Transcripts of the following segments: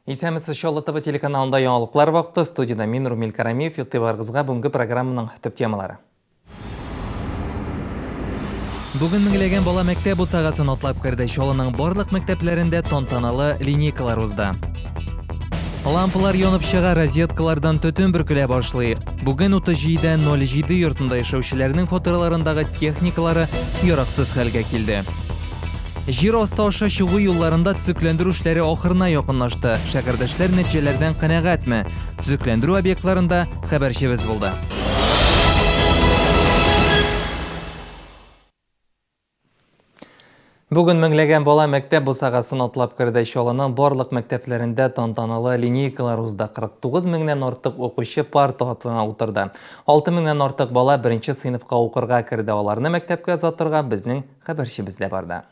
Исәнмесез, Чаллы ТВ телеканалында яңалыклар вакыты. Студиядә мин, Румил Карамиев. Игътибарыгызга бүгенге программаның төп темалары. Бүген меңләгән бала мәктәп бусагасын атлап керде. Чаллының барлык мәктәпләрендә тантаналы линейкалар узды. Лампалар янып чыга, розеткалардан төтен бөркелә башлый. Бүген 37.07 йортында яшәүчеләрнең фатирларындагы техникалары яраксыз хәлгә килде. Җир асты аша чыгу юлларында төзекләндерү эшләре ахырына якынлашты. Шәһәрдәшләр нәтиҗәләрдән канәгатьме? Төзекләндерү объектларында хәбәрчебез булды. Бүген меңләгән бала мәктәп бусагасын атлап керде. Чаллының барлык мәктәпләрендә тантаналы линейкалар узды. 49 меңнән артык укучы парта артына утырды. 6 меңнән артык бала беренче сыйныфка укырга керде. Аларны мәктәпкә озатырга безнең Хәбәрчебез дә барда.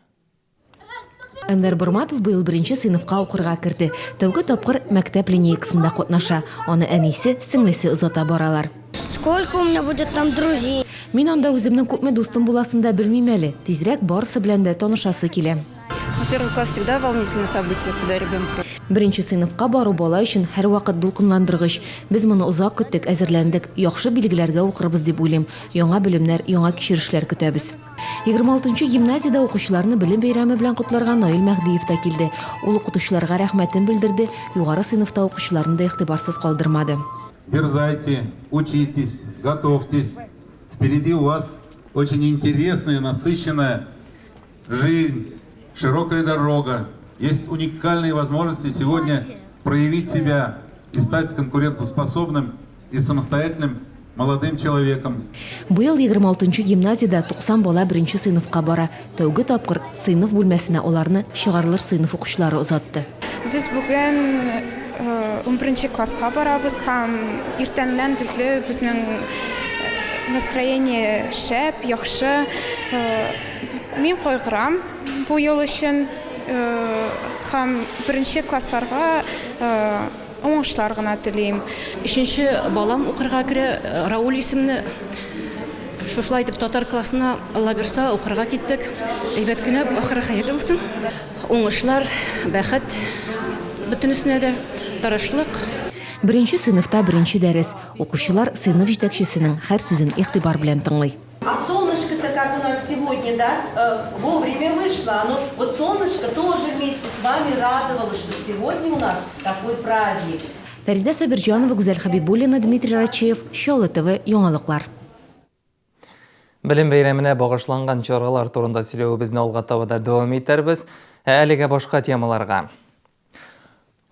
Әнвәр Борматов быел беренче сыйныфка укырга керде. Тәүге тапкыр мәктәп линейкасында катнаша. Аны әнисе, сеңлесе озата баралар. Сколько у меня будет там друзей? Мин анда үземнең күпме дустым буласын да белмим әле. Тизрәк барысы белән дә танышасы килә. Ну, первый класс всегда волнительное событие, когда ребенка. Беренче сыйныфка бару бала өчен һәрвакыт дулкынландыргыч. Без моны озак көттек, әзерләндек. Яхшы билгеләргә укырбыз дип уйлыйм. Яңа белемнәр, яңа кичерешләр көтәбез. 26 нчы гимназиядә укучыларны белем бәйрәме белән котларга Наил Мәһдиев та килде. Ул укытучыларга рәхмәтен белдерде, югары сыйныфта укучыларны да игътибарсыз калдырмады. Дерзайте, учитесь, готовьтесь. Впереди у вас очень интересная, насыщенная жизнь, широкая дорога. Есть уникальные возможности сегодня проявить себя и стать конкурентоспособным и самостоятельным молодым человеком. Быел 26 нчы гимназиядә 90 бала беренче сыйныфка бара. Тәүге тапкыр сыйныф бүлмәсенә аларны чыгарылыш сыйныф укучылары озатты. Без бүген унберенче класска барабыз һәм иртәннән бирле безнең настроение шәп, яхшы. Мин кайгырам бу ел өчен һәм беренче классларга Уңышлар гына телим. Өченче балам укырга керә, Рауль исемле. Шушылай итеп татар классына, Алла бирса, укырга киттек. Әйбәт кенә, ахыры хәерле булсын. Уңышлар, бәхет бөтенесенә дә, тырышлык. Беренче сыйныфта беренче дәрес. Укучылар сыйныф җитәкчесенең һәр сүзен игътибар белән тыңлый. А солнышко-то как у нас сегодня, да, вовремя вышло. Оно, вот солнышко тоже вместе с вами радовалось, что сегодня у нас такой праздник. Фәридә Сабирҗанова, Гүзәл Хәбибуллина, Дмитрий Рачеев, Чаллы ТВ, яңалыклар. Белем бәйрәменә багышланган чаралар турында сөйләвебезне алга таба да дәвам итәрбез. Ә әлегә башка темаларга.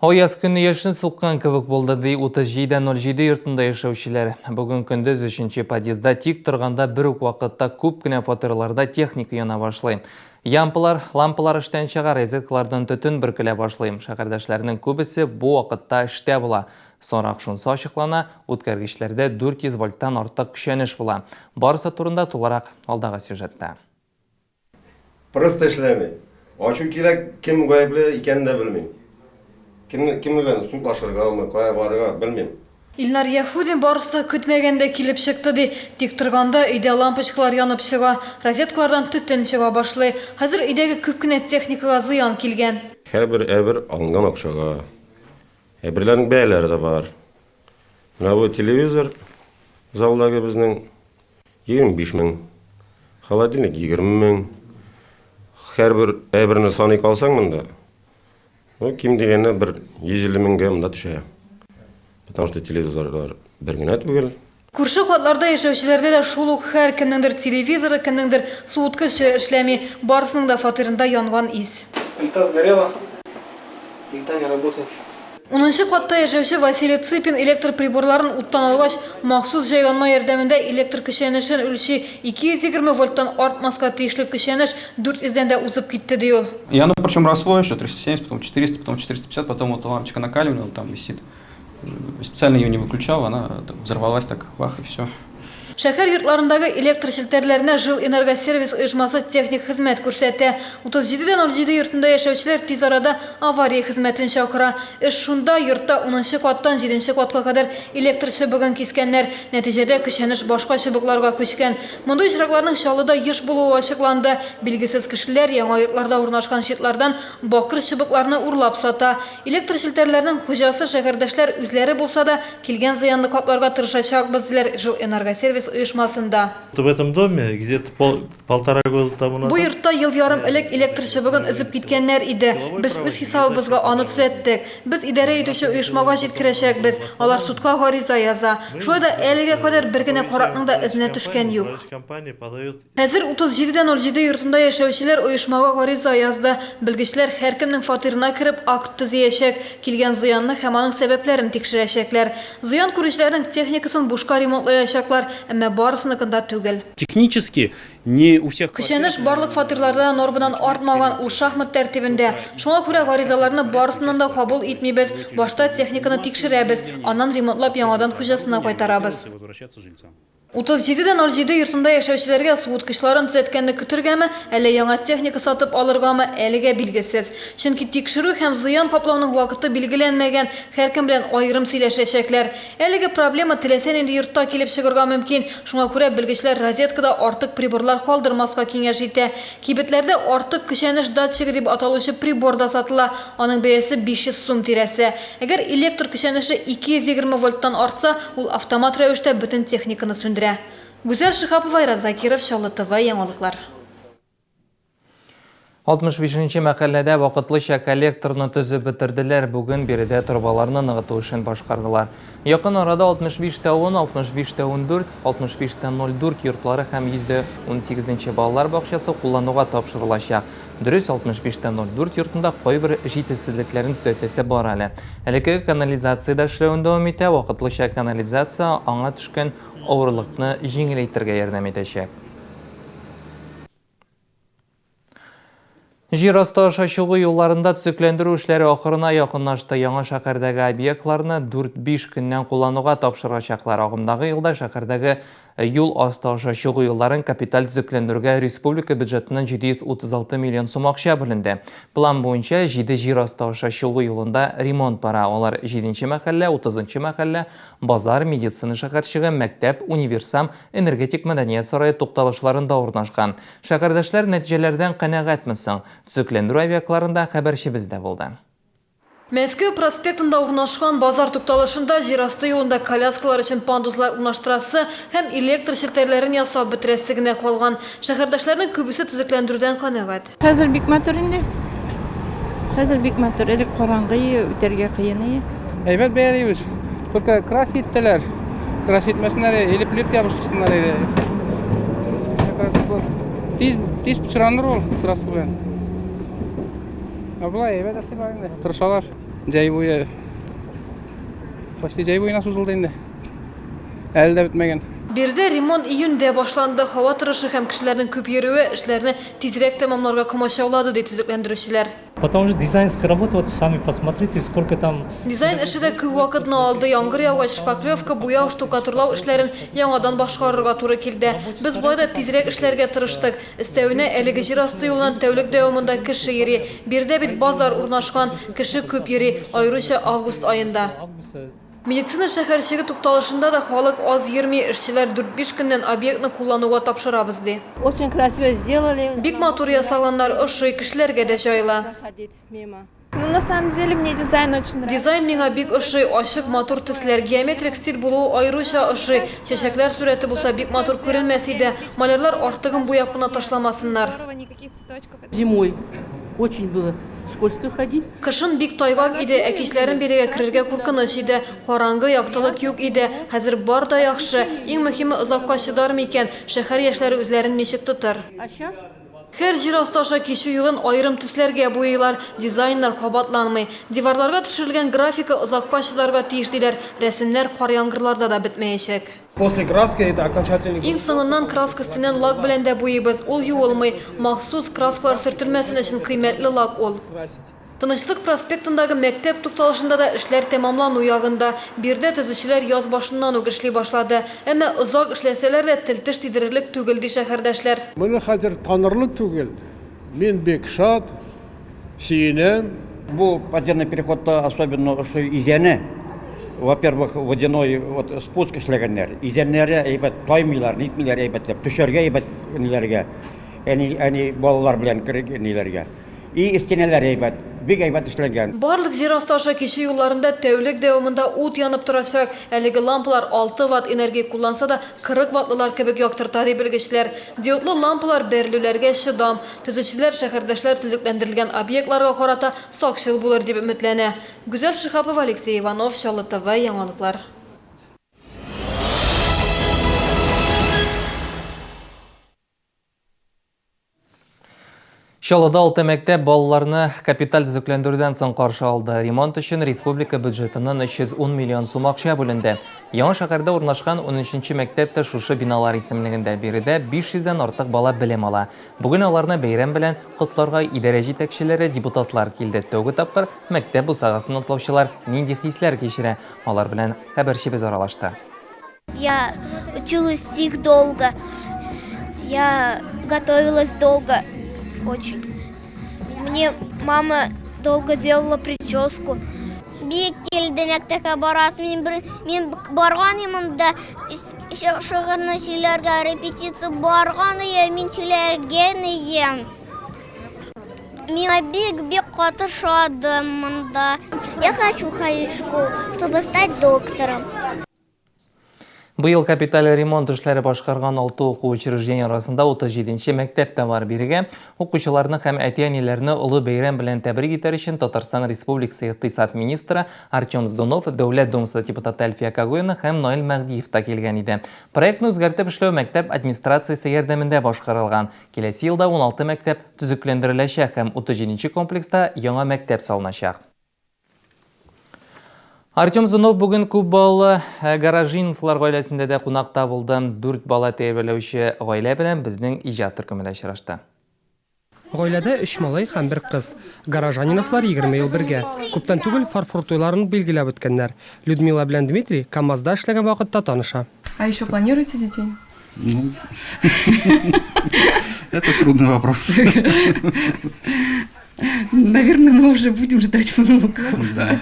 Аяз көнне яшен суккан кебек булды, ди 37.07 йортында яшәүчеләр. Бүген көндез өченче подъездда тик торганда бер үк вакытта күп кенә фатирларда техника яна башлый. Ямпалар, лампалар эштән чыга, розеткалардан төтен бөркелә башлый. Шәһәрдәшләрнең күбесе бу вакытта эштә була. Соңрак шунысы ачыклана, үткәргечләрдә 400 вольттан артык көчәнеш була. Барысы турында тулырак алдагы сюжетта. Просто эшләми. Ачу килә, кем гаепле икәнен дә белмим. Кем, кем белән судлашыргамы, кая барырга, белмим. Илнар Яһүдин барысы да көтмәгәндә килеп чыкты, ди. Тик торганда өйдә лампочкалар янып чыга, розеткалардан төтен чыга башлый. Хәзер өйдәге күп кенә техникага зыян килгән. Һәрбер әйбер алынган акчага. Әйберләрнең бәяләре дә бар. Менә бу телевизор залдагы безнең 25 мең. Холодильник 20 мең. Һәрбер әйберне саный калсаң монда, ну, ким дигәндә бер 150 меңгә монда төшә. Потому что телевизорлар бер генә түгел. Күрше катларда яшәүчеләрдә дә шул ук хәл, кемнеңдер телевизоры, кемнеңдер суыткычы эшләми. Барысының да фатирында янган ис. Плита сгорела, плита не работает. Унынчы катта яшәүче Василий Цыпин электр приборларын уттан алгач, махсус җайланма ярдәмендә электр көчәнешен үлчи. 220 вольттан артмаска тиешле көчәнеш 400 дән дә узып китте, ди ул. И оно причем росло еще 370, потом 400, потом 450, потом вот лампочка накаливания, он там висит. Специально ее не выключал, она взорвалась так, бах, и все. Шәһәр йортларындагы электр челтәрләренә Жилэнергосервис оешмасы техник хезмәт күрсәтә. 37 дә 07 йортында яшәүчеләр тиз арада авария хезмәтен чакыра. Эш шунда, йортта унынчы каттан җиденче катка кадәр электр чыбыгын кискәннәр. Нәтиҗәдә, көчәнеш башка чыбыкларга күчкән. Мондый очракларның Чаллыда еш булуы ачыкланды. Билгесез кешеләр яңа йортларда урнашкан щитлардан бакыр чыбыкларны урлап сата. Электр челтәрләренең хуҗасы шәһәрдәшләр үзләре булса да, килгән зыянны капларга тырышачакбыз, диләр Жилэнергосервис оешмасында. В этом доме где-то полтора года тому назад. Бу йортта ел ярым элек электр чыбыгын өзеп киткәннәр иде. Без үз хисабыбызга аны төзәттек. Без идарә итүче оешмага җиткерәчәкбез, алар судка гариза яза. Шулай да әлегә кадәр бер генә каракның да эзенә төшкән юк. Хәзер 37 дә 07 йортында яшәүчеләр оешмага гариза язды. Белгечләр һәркемнең фатирына кереп акт төзиячәк, килгән зыянны һәм аның сәбәпләрен тикшерәчәкләр. Зыян күрүчеләрнең техникасын бушка ремонтлаячаклар, әмма барысыныкын да түгел. Технически не у всех Көчәнеш барлык фатирларда да нормадан артмаган, ул шахмат тәртибендә. Шуңа күрә гаризаларны барысыннан да кабул итмибез. Башта техниканы тикшерәбез, аннан ремонтлап яңадан хуҗасына кайтарабыз. 37 дә 07 йортында яшәүчеләргә суыткычларын төзәткәнне көтергәме, әллә яңа техника сатып алыргамы, әлегә билгесез. Чөнки тикшерү һәм зыян каплауның вакыты билгеләнмәгән, һәркем белән аерым сөйләшәчәкләр. Әлеге проблема теләсә нинди йортта килеп чыгырга мөмкин, шуңа күрә белгечләр розеткада артык приборлар калдырмаска киңәш итә. Кибетләрдә артык көчәнеш датчигы дип аталучы прибор да сатыла, аның бәясе 500 сум тирәсе. Әгәр электр көчәнеше 220 вольттан артса, ул автомат рәвештә бөтен техниканы сүндерә. Гүзәл Шиһапова, Айрат Закиров, Чаллы ТВ, яңалыклар. 65 нче мәхәлләдә вакытлыча коллекторны төзеп бетерделәр. Бүген биредә торбаларны ныгыту эшен башкардылар. Якын арада 65 тә 10, 65 тә 14, 65 тә 04 йортлары һәм 118 нче балалар бакчасы куллануга тапшырылачак. Дөрес, 65 тә 04 йортында кайбер җитешсезлекләрне төзәтәсе бар әле. Элеккеге канализация дә эшләвен дәвам итә, вакытлыча канализация аңа төшкән авырлыкны җиңеләйтергә ярдәм итәчәк. Җир асты аша чыгу юлларында төзекләндерү эшләре ахырына якынлашты. Яңа шәһәрдәге объектларны 4-5 көннән куллануга тапшырачаклар. Агымдагы елда шәһәрдәге Юл асты аша чыгу юлларын капиталь төзекләндерүгә республика бюджетыннан 736 миллион сум акча бүленде. План буенча, җиде җир асты аша чыгу юлында ремонт бара. Алар җиденче мәхәллә, утызынчы мәхәллә, базар, медицина шәһәрчеге, мәктәп, универсам, энергетик мәдәният сарае тукталышларында урнашкан. Шәһәрдәшләр нәтиҗәләрдән канәгатьме соң? Төзекләндерү объектларында хәбәрчебез дә булды. Мәскәү проспектында урнашкан базар тукталышында җир асты юлында коляскалар өчен пандуслар урнаштырасы һәм электр челтәрләрен ясап бетерәсе генә калган. Шәһәрдәшләрнең күбесе төзекләндерүдән канәгать. Хәзер бик матур инде. Хәзер бик матур. Элек караңгы ие, үтәргә кыен ие. Әйбәт бәялибез. Только красить иттеләр. Красить итмәсеннәр иде, или плитка ябыштырсыннар иде. Мне кажется, тиз, тиз пычраныр ул краска белән. Ә болай әйбәт ясыйлар инде. Тырышалар. Җәй буе почти җәй буена сузылды инде. Әле дә бетмәгән. Биредә ремонт июньдә башланды. Һава торышы һәм кешеләрнең күп йөрүе эшләрне тизрәк тәмамларга комачаулады, ди төзекләндерүчеләр. Потом уже дизайнерская работа, вот сами посмотрите, сколько там. Дизайн эше дә күп вакытны алды. Яңгыр яугач, шпаклевка, буяу, штукатурлау эшләрен яңадан башкарырга туры килде. Без болай да тизрәк эшләргә тырыштык. Өстәвенә, әлеге җир асты юлыннан тәүлек дәвамында кеше йөри. Биредә бит базар урнашкан, кеше күп йөри, аеруча август аенда. Медицина шәһәрчеге тукталышында да халык аз йөрми, эшчеләр дүрт-биш көннән объектны куллануга тапшырабыз, ди. Очень красиво сделали. Бик матур ясаганнар, ошый, кешеләргә дә җайлы. Ну, на самом деле, мне дизайн очень нравится. Дизайн миңа бик ошый, ачык, матур төсләр, геометрик стиль булуы аеруча ошый. Чәчәкләр сурәте булса, бик матур күренмәс иде. Малярлар артыгын буяп кына ташламасыннар. Зимой очень было скользко ходить. Кышын бик тайгак иде, ә кичләрен бирегә керергә куркыныч иде. Караңгы, яктылык юк иде. Хәзер бар да яхшы. Иң мөһиме, озакка чыдар микән, шәһәр яшьләре үзләрен ничек тотыр? А сейчас Һәр җир асты аша кичү юлын аерым төсләргә буйыйлар, дизайннар кабатланмый. Диварларга төшерелгән графика озакка чыдарга тиеш, диләр. Рәсемнәр кар-яңгырларда да бетмәячәк. После краски это окончательный. Иң соңыннан краска өстеннән лак белән дә буйыйбыз, ул юылмый. Махсус, краскалар сөртелмәсен өчен кыйммәтле лак ул. Тынычлык проспектындагы мәктәп тукталышында да эшләр тәмамлану ягында. Биредә төзүчеләр яз башыннан ук эшли башлады. Әмма озак эшләсәләр дә, тел-теш тидерерлек түгел, ди шәһәрдәшләр. Моны хәзер танырлык түгел. Мин бик шат, сөенәм. Бу подземный переходта особенно ошо изәне, во-первых, водяной вот спуск эшләгәннәр. Изәннәре әйбәт таймыйлар, нитмиләр әйбәтләп, төшәргә әйбәт ниләргә, әни, әни балалар белән ниләргә. И стенәләре әйбәт, бик әйбәт эшләнгән. Барлык җир асты аша кичү юлларында тәүлек дәвамында ут янып торачак. Әлеге лампалар 6 ватт энергия кулланса да, 40 ваттлылар кебек яктырта, ди белгечләр. Диодлы лампалар бәрелүләргә чыдам. Төзүчеләр шәһәрдәшләр төзекләндерелгән объектларга карата сакчыл булыр дип өметләнә. Гүзәл Шиһапова, Алексей Иванов, Чаллы ТВ, яңалыклар. Чаллыда алты мәктәп балаларны капиталь төзекләндерүдән соң каршы алды. Ремонт өчен республика бюджетыннан 310 миллион сум акча бүленде. Яңа шәһәрдә урнашкан 13 мәктәп тә шушы биналар исемлегендә. Биредә 500 дән артык бала белем ала. Бүген аларны бәйрәм белән котларга идарә җитәкчеләре, депутатлар килде. Тәүге тапкыр мәктәп бусагасын атлаучылар нинди хисләр кичерә? Алар белән хәбәрчебез аралашты. Я учила стих долго. Я готовилась долго очень. Мне мама долго делала прическу. Бик килде мәктәпкә барасым. Мин бер мин барган идем монда шигырьне сөйләргә репетиция барган идем, мин сөйләгән идем. Миңа бик-бик каты ошады монда. Я хочу ходить в школу, чтобы стать доктором. Быел капиталь ремонт эшләре башкарган алты уку учреждение арасында 37 нче мәктәп тә бар. Бирегә укучыларны һәм әти-әниләрне олы бәйрәм белән тәбрик итәр өчен Татарстан Республикасы икътисад министры Артем Здунов, Дәүләт Думасы депутаты Әлфия Когоина һәм Наил Мәһдиев та килгән иде. Проектны үзгәртеп эшләү мәктәп администрациясе ярдәмендә башкарылган. Киләсе елда 16 мәктәп төзекләндереләчәк һәм 37 нче комплекста яңа мәктәп салыначак. Артем Зунов бүген күп балалы э, Гаражиновлар гаиләсендә дә кунакта булды. Дүрт бала тәрбияләүче гаилә белән безнең иҗат төркеме дә очрашты. Гаиләдә өч малай һәм бер кыз. Горожаниновлар 20 ел бергә. Күптән түгел фарфор туйларын билгеләп үткәннәр. Людмила белән Дмитрий КАМАЗда эшләгән вакытта таныша. А еще планируете детей? Ну, это трудный вопрос. Наверное, мы уже будем ждать внуков. Да.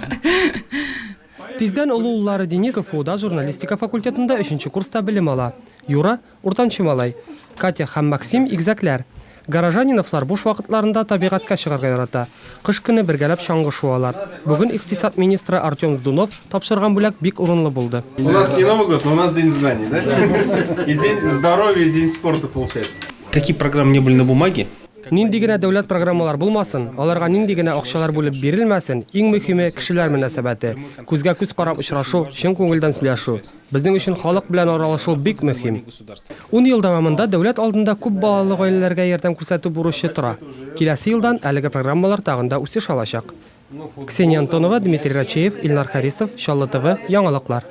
Тиздән олы уллары Денис КФУда журналистика факультетында өченче курста белем ала. Юра, уртанчы малай. Катя һәм Максим, игезәкләр. Горожаниновлар буш вакытларында табигатькә чыгарга ярата. Кыш көне бергәләп чаңгы шуалар. Бүген икътисад министры Артем Здунов тапшырган бүләк бик урынлы булды. У нас не Новый год, но у нас День знаний, да? И День здоровья, и День спорта получается. Какие программы не были на бумаге? Нинди генә дәүләт программалар булмасын, аларга нинди генә акчалар бүлеп бирелмәсен, иң мөһиме, кешеләр мөнәсәбәте. Күзгә-күз карап очрашу, чын күңелдән сөйләшү. Безнең өчен халык белән аралашу бик мөһим. Ун ел дәвамында дәүләт алдында күп балалы гаиләләргә ярдәм күрсәтү бурычы тора. Киләсе елдан әлеге программалар тагын да үсеш алачак. Ксения Антонова, Дмитрий Рачеев, Илнар Харисов, Чаллы ТВ, яңалыклар.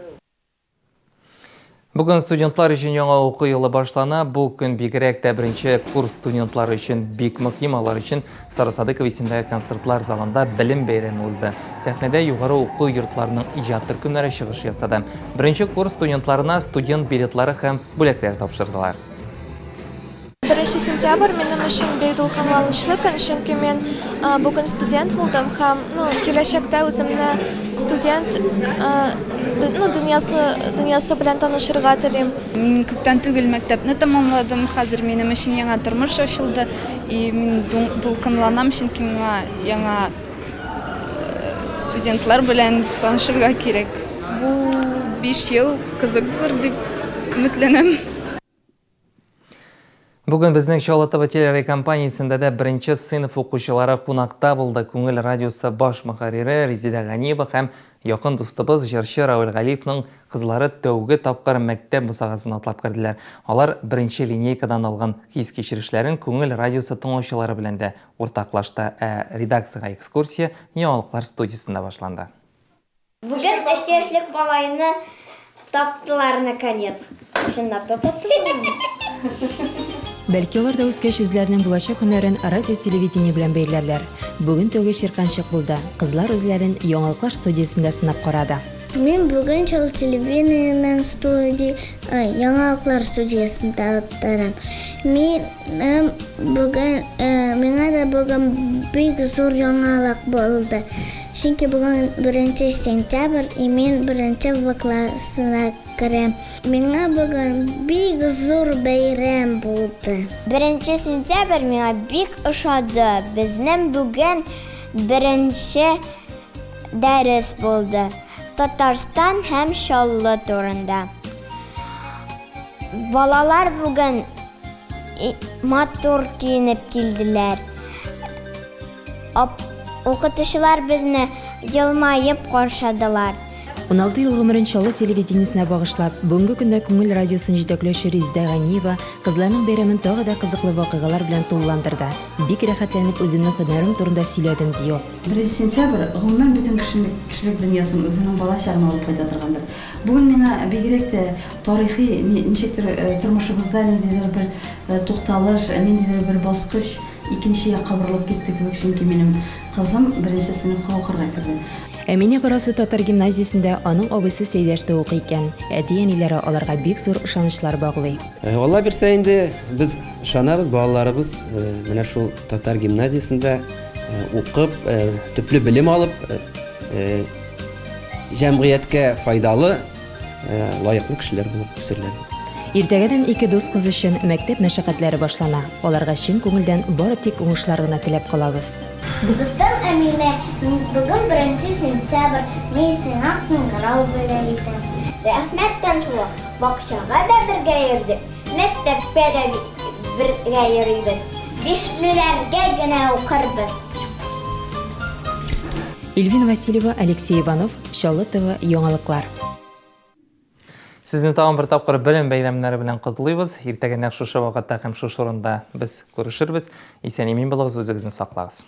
Бүген студентлар өчен яңа уку елы башлана. Бу көн бигрәк тә беренче курс студентлары өчен бик мөһим. Алар өчен Сара Садыкова исемендәге концертлар залында белем бәйрәме узды. Сәхнәдә югары уку йортларының иҗат төркемнәре чыгыш ясады. Беренче курс студентларына студент билетлары һәм бүләкләр тапшырдылар. Беренче сентябрь минем өчен бик дулкынланычлы көн, чөнки мин бүген студент булдым һәм ну, киләчәктә үземне студент ну, дөньясы, дөньясы белән танышырга телим. Мин күптән түгел мәктәпне тәмамладым, хәзер минем өчен яңа тормыш ачылды. И мин дулкынланам, чөнки миңа яңа студентлар белән танышырга кирәк. Бу 5 ел кызык булыр дип өметләнәм. Бүген безнең Чаллы ТВ телерадиокомпаниясендә дә беренче сыйныф укучылары кунакта булды. Күңел радиосы баш мөхәррире Резеда Ганиева һәм якын дустыбыз җырчы Равил Галиевның кызлары тәүге тапкыр мәктәп бусагасын атлап керделәр. Алар беренче линейкадан алган хис-кичерешләрен Күңел радиосы тыңлаучылары белән дә уртаклашты. Ә редакциягә экскурсия Яңалыклар студиясендә башланды. Бүген өч яшьлек малайны таптылар наконец. Чынлап та таптылармы? Бәлки алар да үскәч үзләренең булачак һөнәрен радио-телевидение белән бәйләрләр. Бүген тәүге чирканчык булды, кызлар үзләрен яңалыклар студиясендә сынап карады. Мин бүген Чаллы телевидениенең студи яңалыклар студиясендә утырам. Минем бүген миңа да бүген бик зур яңалык булды. Чөнки бүген беренче сентябрь и мин беренче В классына керәм. Миңа бүген бик зур бәйрәм булды. Беренче сентябрь миңа бик ошады. Безнең бүген беренче дәрес булды. Татарстан һәм Чаллы турында. Балалар бүген матур киенеп килделәр. Укытучылар безне елмаеп каршадылар. 16 ел гомерен Чаллы телевидениесенә багышлап, бүгенге көндә Күңел радиосын җитәкләүче Резидә Ганиева кызларның бәйрәмен тагы да кызыклы вакыйгалар белән тулыландырды. Бик рәхәтләнеп үземнең һөнәрем турында сөйләдем, ди ул. Беренче сентябрь, гомумән, бөтен кешелек, кешелек дөньясын үзенең бала чагына алып кайта торгандыр. Бүген миңа бигрәк тә тарихи, ничектер, тормышыбызда ниндидер бер тукталыш, ниндидер бер баскыч Икенче якка борылып китте кебек, чөнки минем кызым беренче сыйныфка укырга керде. Әминә Карасу татар гимназиясендә аның абыйсы Сәйдәш тә укый икән. Әти-әниләре аларга бик зур ышанычлар баглый. Алла бирсә инде, без ышанабыз, балаларыбыз менә шул татар гимназиясендә укып, төпле белем алып, җәмгыятькә файдалы Лаеклы кешеләр булып үсерләр. Иртәгәдән ике дус кыз өчен мәктәп мәшәкатьләре башлана. Аларга чын күңелдән бары тик уңышлар гына теләп калабыз. Дустым Әминә, бүген беренче сентябрь, мин сиңа кыңгырау бүләк итәм. Рәхмәт, Тансылу, бакчага да бергә йөрдек, мәктәпкә дә бергә йөрибез. Бишлеләргә генә укырбыз. Ильвина Васильева, Алексей Иванов, Чаллы ТВ яңалыклар. Сезне тагын бер тапкыр белем бәйрәмнәре белән котлыйбыз. Иртәгә нәкъ шушы вакытта һәм шушы урында без күрешербез. Исән-имин булыгыз, үзегезне саклагыз.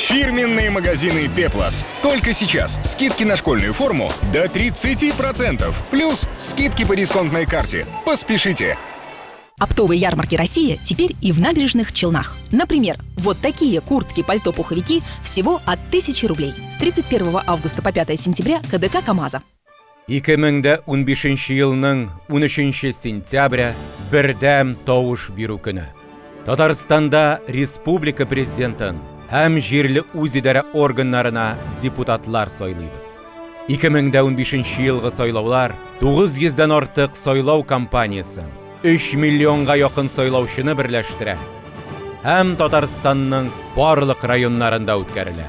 Фирменные магазины «Пеплос». Только сейчас скидки на школьную форму до 30%. Плюс скидки по дисконтной карте. Поспешите! Оптовые ярмарки России теперь и в набережных Челнах. Например, вот такие куртки, пальто, пуховики всего от 1000 рублей. С 31 августа по 5 сентября КДК КАМАЗа. 2015 елның 13 сентябре бердәм тавыш бирү көне. Татарстанда республика президентын һәм җирле үзидарә органнарына депутатлар сайлыйбыз. 2015 елгы сайлаулар 900 дән артык сайлау кампаниясен, 3 миллионга якын сайлаучыны берләштерә һәм Татарстанның барлык районнарында үткәрелә.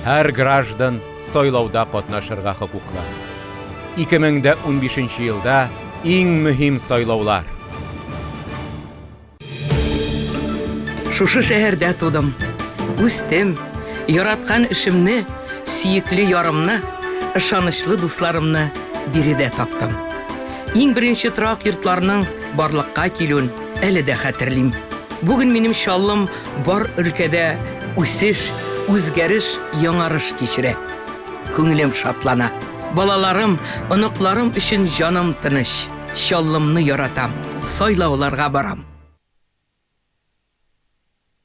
Һәр граждан сайлауда катнашырга хокуклы. 2015 елда иң мөһим сайлаулар. Шушы шәһәрдә тудым, үстем, яраткан эшемне, сөекле ярымны, ышанычлы дусларымны биредә таптым. Иң беренче торак йортларның барлыкка килүен әле дә хәтерлим. Бүген минем Чаллым бар өлкәдә үсеш, үзгәреш, яңарыш кичерә. Күңелем шатлана. Балаларым, оныкларым өчен җаным тыныч. Чаллымны яратам. Сайлауларга барам.